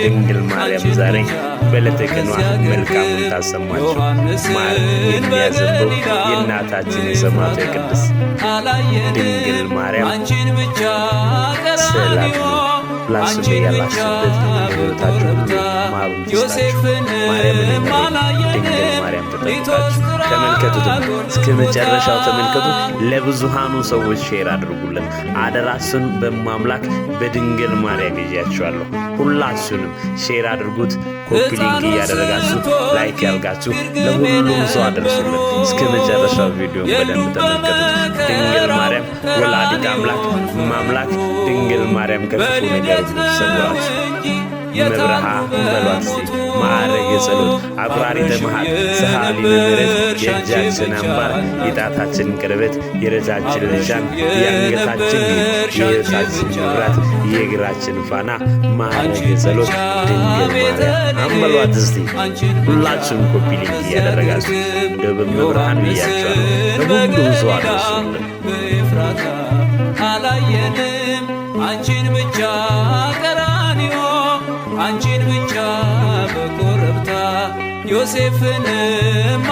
ድንግል ማርያም ዛሬ በዕለተ ቀኗ መልካሙን ታሰማችሁ። ማር የሚያዘንበው የእናታችን የሰማዕቷ የቅድስት ድንግል ማርያም ስዕላት ነው። ሁላችሁም በያላችሁበት በሕይወታችሁ ሁሉ ማሩን ትስጣችሁ። ማርያምን ድንግል ማርያም ትጠብቃችሁ። ተመልከቱት፣ እስከ መጨረሻው ተመልከቱ። ለብዙሃኑ ሰዎች share አድርጉልን። አደራችሁን በማምላክ በድንግል ማርያም ይዣችኋለሁ። ሁላችሁንም share አድርጉት። Copy link እያደረጋችሁ like ያርጋችሁ ለሁሉም ሰው አድርሱልን። እስከ መጨረሻው ቪዲዮ በደንብ ተመልከቱት። ድንግል ማርያም ወላዲተ አምላክ ማምላክ ድንግል ማርያም ከክፉ ነገር ሁሉ ትሰውራችሁ። መብርሃ በሏት እስቲ። ማዕረገ ጸሎት አቁራሪተ መዓት ሰሐሊነ ምሕረት የእጃችን አምባር የጣታችን ቅርበት የረጃችን ልሻን የአንገታችን ጌጥ የሕይወታችን መብራት የእግራችን ፋና ማዕረገ ጸሎት ድንግል ማርያም አንበሏት እስቲ። ሁላችሁም copy link እያደረጋችሁ እንደ በመብርሃን ብያችኋለሁ። ለሁሉም ሰው አድርሱልን። በኤፍራታ አላየንም አንቺን ብቻ ቀራንዮ፣ አንቺን ብቻ በኮረብታ፣ ዮሴፍንም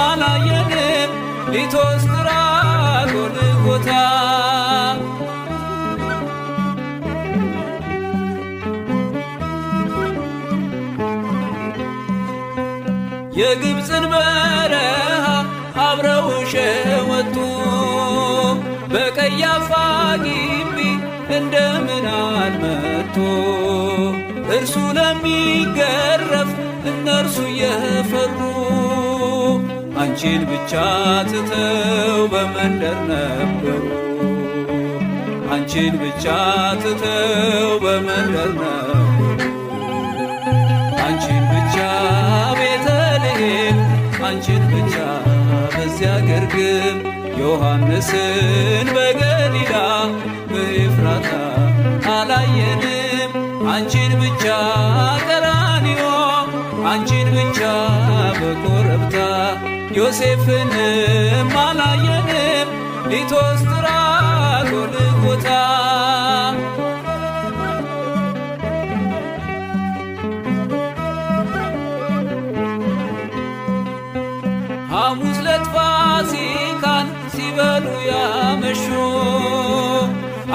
አላየንም ሊቶስጥራ ጎልጎታ። የግብፅን በረሃ አብረውሽ ወጡ፣ በቀያፋ ግቢ እንደምን አልመጡ? እርሱ ለሚገረፍ እነርሱ እየፈሩ አንቺን ብቻ ትተው በመንደር ነበሩ። አንቺን ብቻ ትተው በመንደር ነበሩ። አንቺን ብቻ ቤተልሔም፣ አንቺን ብቻ በዚያ ግርግም፣ ዮሐንስን በገሊላ በኤፍራታ አላየንም። አንቺን ብቻ ቀራንዮ፣ አንቺን ብቻ በኮረብታ፣ ዮሴፍንም አላየንም ሊቶስጥራ ጎልጎታ። ሐሙስ ዕለት ፋሲካን ሲበሉ ያመሹ፣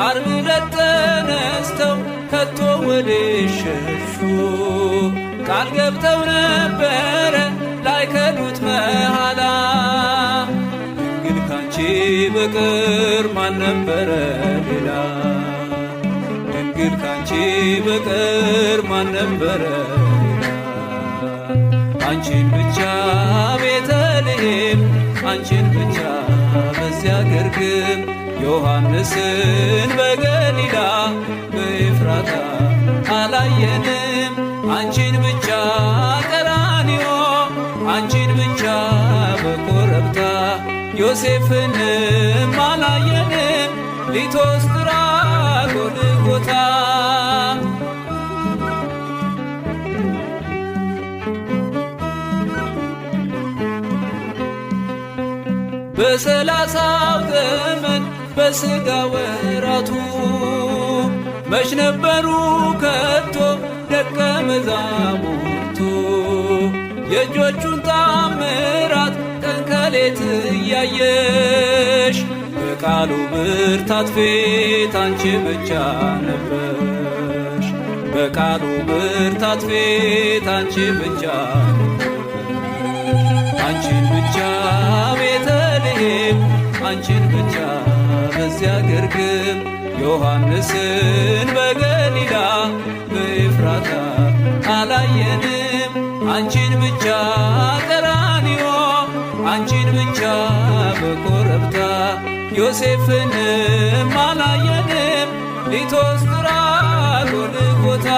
ዓርብ ዕለት ተነስተው ከቶ ወዴት ሸሹ? ቃል ገብተው ነበረ ላይከዱት መሃላ፣ ድንግል ካንቺ በቀር ማን ነበረ ሌላ? ድንግል ካንቺ በቀር ማን ነበረ ሌላ? አንቺን ብቻ ቤተልሔም፣ አንቺን ብቻ በዚያ ግርግም፣ ዮሐንስን በገሊላ በኤፍራታ አላየንም። አንቺን ብቻ ቀራንዮ፣ አንቺን ብቻ በኮረብታ፣ ዮሴፍንም አላየንም ሊቶስጥራ ጎልጎታ። በ30ው ዘመን በሥጋ ወራቱ መች ነበሩ ከቶ ደቀ መዛሙርቱ? የእጆቹን ታምራት ቀን ከሌት እያየሽ በቃሉ ብርታት ፊት አንቺ ብቻ ነበርሽ። በቃሉ ብርታት ፊት አንቺ ብቻ ነበርሽ። አንቺን ብቻ ቤተልሔም፣ አንቺን ብቻ በዚያ ግርግም፣ ዮሐንስን በገሊላ በኤፍራታ አላየንም። አንቺን ብቻ ቀራንዮ፣ አንቺን ብቻ በኮረብታ፣ ዮሴፍንም አላየንም ሊቶስጥራ ጎልጎታ።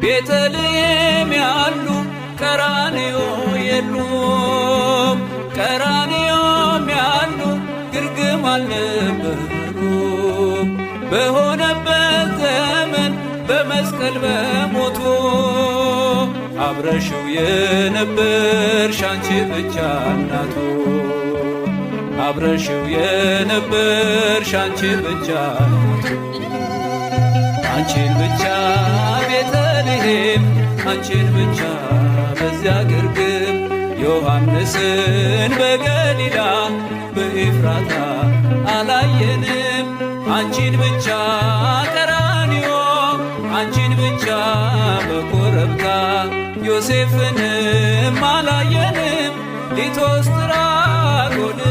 ቤተልሔም ያሉ ቀራንዮ የሉም፣ ቀራንዮም ያሉ ግርግም አልነበሩም። በሆነበት ዘመን በመስቀል በሞቱ አብረሽው የነበርሽ አንቺ ብቻ እናቱ። አብረሽው የነበርሽ አንቺ ብቻ፣ አንቺን ብቻ ቤተልሔም፣ አንቺን ብቻ በዚያ ግርግም፣ ዮሐንስን በገሊላ በኤፍራታ አላየንም። አንቺን ብቻ ቀራንዮ፣ አንቺን ብቻ በኮረብታ፣ ዮሴፍንም አላየንም። ሊቶስትራ ጎልጎታ።